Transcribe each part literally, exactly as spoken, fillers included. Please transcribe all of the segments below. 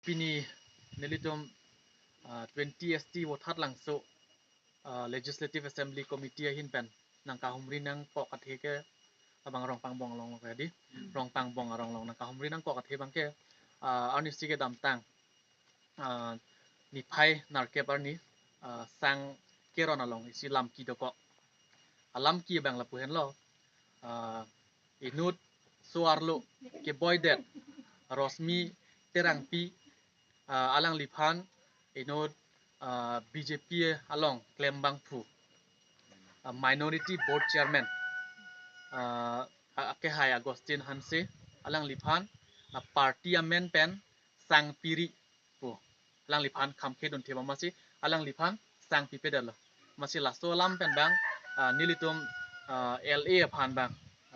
Pini nelitum ah, twenty S T Vothatlangso ah, Legislative Assembly Committee ahin pen nangkahumri nangkok athe ke abang Rongpangbong along ke di. Rongpangbong arong along nangkahumri nangkok athe abangke ah, arnisi kedamtang ah, niphai nerkep arni ah, sang Keron along isi lamki dokok. Alamki abang lapu henlo, ah, inut so-arlo keboidet Rosmi Terangpi ah, alangliphan inut ah, B J P along klembangphu ah, Minority Board Chairman ah, a- akehai Augustine Hanse alangliphan ah, party amen pen sang piri pu. Alangliphan khamkhedun thema masi alangliphan sang pipedetlo. Masi laso alam pen abang ah, nelitum ah, L A aphan abang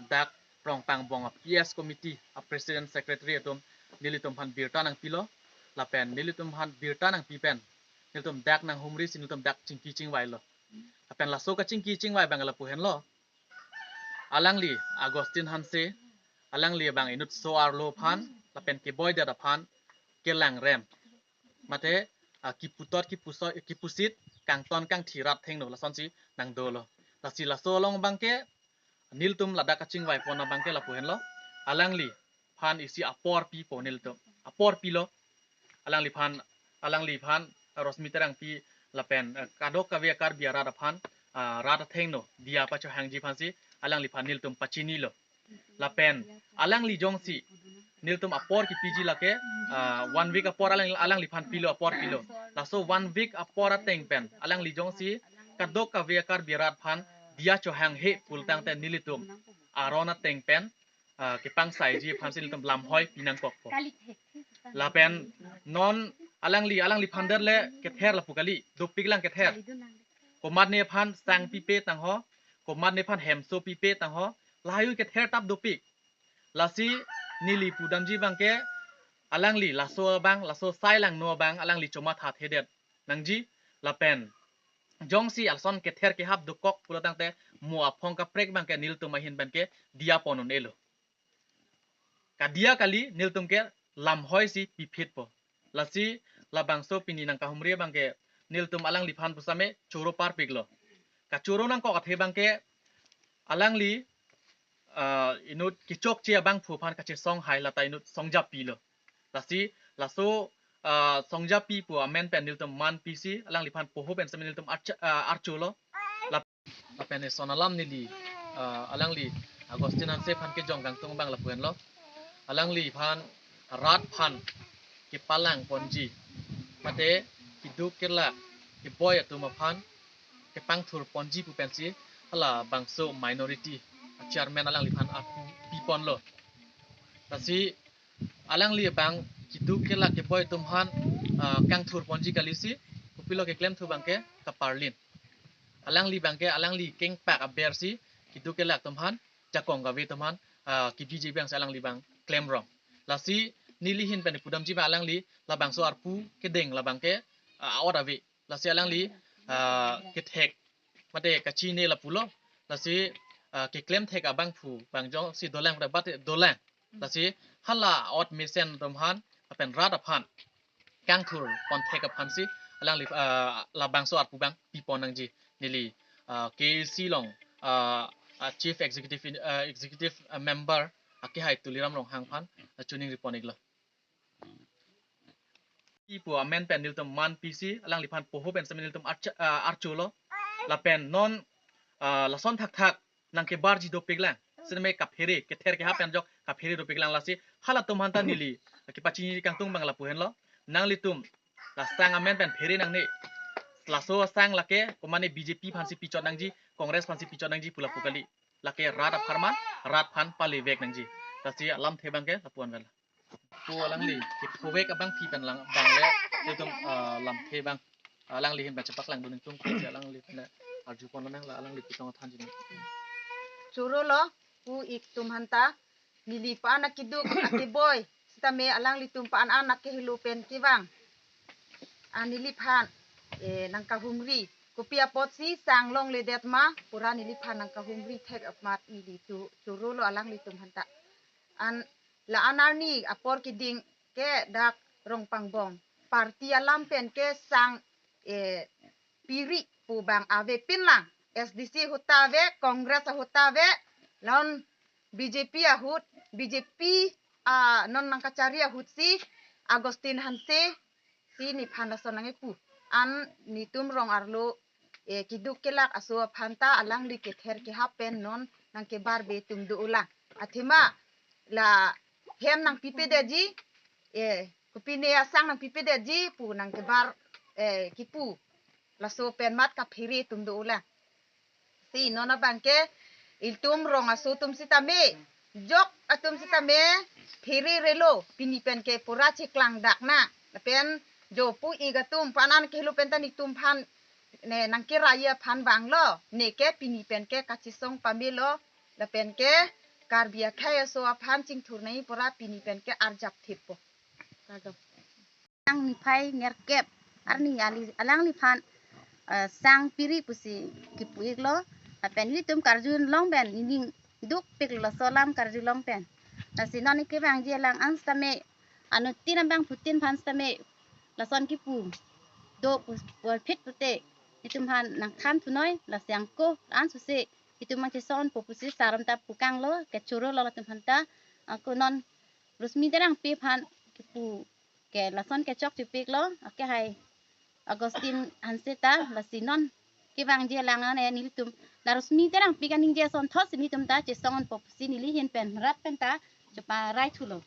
dak Rongpangbong a P S committee a president secretary atum nelitum aphan birta nangpilo. Lapen nelitum aphan birta nangpi pen nelitum dak nanghumri si nelitum dak chingki chingvailo. Lapen laso kachingki chingvai abang lapu henlo. Alangli Augustine Hanse, alangli abang inut so-arlo aphan lapen keboidet aphan kelangrem, mate ah, kiputot kipuso kipusit kangton kangthi rat thengno lasonsi nangdolo. Lasi laso along abangke nelitum ladak kachingvaipon abangke lapu henlo. Alangliphan isi apor pipo nelitum. Apor pilo. Alangliphan, alangliphan Rosmi Terangpi lapen eh, kadokave a-Karbi arat aphan ah, rat athengno diya pachohangji aphansi alangliphan nelitum pachinilo. Lapen alangli jongsi nelitum apor kipiji lake ah, one week apor alang alangliphan pilo, apor pilo. Laso one week apor ateng pen alangli jongsi kadokave a-Karbi arat aphan diya chohanghe pulotangte nelitum aron ateng pen ah, kepangsaiji aphansi nelitum lamhoi pinangkokpo. Lapen non alangli alangliphan derle kether lapu kali, dopiklang kether. Komatne aphan sang pipe tangho, komatne aphan hemso pipe tangho, lahai kether tap dopik. Lasi neli pudamji abangke alangli laso abang, laso sai langno abang alangli chomathathedet nangji. Lapen jongsi lason kether kehap dokok pulotangte mo aphong kaprek abangke nelitum ahin abangke diya pon un-elo. Kadiya kali, nelitum ke lamhoisi piphitpo. Lasi labangso pini nangkahumri abangke nelitum alangliphan pusitame choro parpiklo. Kachoro nangkok athe abangke alangli ah, inut kechokche abangphu aphan kachesong hai lata inut songjapi lo. Lasi laso ah, songjapi pu amen pen nelitum man pisi alangliphan poho pen sitame nelitum archa- ah, archolo. Lap- Lapen eson alam neli ah, alangli Augustine Hanse aphan kejong kangtung abang lapu henlo. Alangliphan rat aphan kepalang ponji, mate keduk kelak keboi atum aphan kepangthur ponji pu pensi halabangso minority chairman alangliphan aphu piponlo. Lasi alangli abang keduk kelak keboi atum aphan ah, kangthur ponji kalisi kopilo keklemthu abangke kaparlin. Alangli abangke alangli kengpak abersi keduk kelak atum aphan, jakong kave atum aphan ah, kebiji abangsi alangli abang klemrong. Lasi neli ahin pen pudamji abang alangli labangso arpu kedeng labangke ah, a-ot ave. Lasi alangli ah, kethek mate kachine lapulo. Lasi ah, keklem thek abangphu abang jongsi dolang rabat dolang. Lasi hala ot mesen atum aphan lapen rat aphan kangthur pon thek aphansi alangli ah, labangso arpu abang pipon nangji. Neli ah, K A C along ah, ah, chief executive in- ah, executive ah, member akehai Tuliram Ronghang aphan ah, chuning ripon iklo. Ipu amen pen nelitum man pisi alangliphan poho pen sitame nelitum archa- ah, archolo. Lapen non ah, lason thakthak nangkebarji dopiklang. Sitame kaphere kether kehap pen ajok kaphere dopiklang. Lasi halatum aphanta neli kepachini kangtung abang lapu henlo. Nanglitum la sang amen pen phere nangne. Laso sang lake komatne B J P aphansi pichot nangji, Congress aphansi pichot nangji pu lapu kali. Lake rat apharman, rat aphan palevek nangji. Lasi alamthe abangke lapu-an vel. Pu alangli kephovek abangpi pen lang abang le nelitum ah, lamthe abang alangli ahin pen chepaklangdun ningtung, si alangli pen arjupon lonang, la alangli pitong thanji nang. Chorolo pu ik atum aphanta, neli pa-an akeduk akeboi sitame alanglitum pa-an an akehelo pen kevang. Ah, neliphan eh, nangkahumri kopi apotsi sang longledet ma pura neliphan nangkahumri thek amat neli cho- chorolo alanglitum aphanta. An la-an arni apor keding ke dak Rongpangbong. Party alam pen ke sang, eh, piri pu bang avepin lang. S D C ahut ta ave, Congress ahut ta ave, lason B J P ahut, B J P, ah, non nangkachari ahut si Augustine Hanse si nephan lason nangkepu. An netum rong arlo, eh, keduk kelak aso aphan ta alangli kether kehap pen non nangkebar be atum do-o lang. Athema la hem nangpipedetji, eh, kopine asang nangpipedetji pu nangkebar, eh, kepu. Laso pen mat kaphere atum do-o lang. Si non abang ke ilitum rong aso atum sitame, jok atum sitame phere relo, pini pen ke pura cheklang dak na. Lapen jo pu-ik atum pu an an kehelo pen ta netum aphan ne nangkerai aphan vanglo, ne ke pini pen ke kachesong pamelo, lapen ke Karbi akhei aso aphan chingthur nangji pura pini pen ke arjap thippo. Kardom. Sang niphai nerkep arni ali alangliphan, eh, sang piri pusi kepu-iklo. Lapen ilitum karjulong pen nening dukpik laso alam karjulong pen. Lasi non kevangji alang an sitame, anuttin abangphutin aphan sitame lason kepu do pu, puvoiphit pute netum aphan nangthan thunoi. Lasi angko ansose netum nangchesongpo pusi saram ta pukanglo, kechoro lo latum aphan ta. Angko non Rosmi Terangpi aphan kepu ke lason kechok chepiklo, akehai Augustine Hanse ta. Lasi non kevangji alang an, eh, nelitum la Rosmi Terangpi kaningje asonthotsi netum ta chesongpo pusi neli ahin pen rat pen ta cheparai thulo.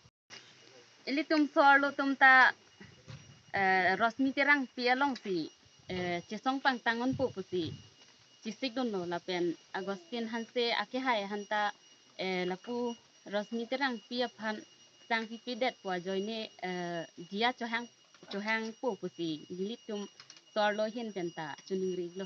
Ilitum so-arlo atum ta, eh, Rosmi Terangpi alongsi, eh, chesong pangtang-onpo pusi chesikdunlo, lapen Augustine Hanse akehai aphan ta, eh, lapu Rosmi Terangpi aphan sang pipedet pu ajoine, eh, diya chohang, chohangpo pusi nelitum so-arlo ahin pen ta choningri-iklo.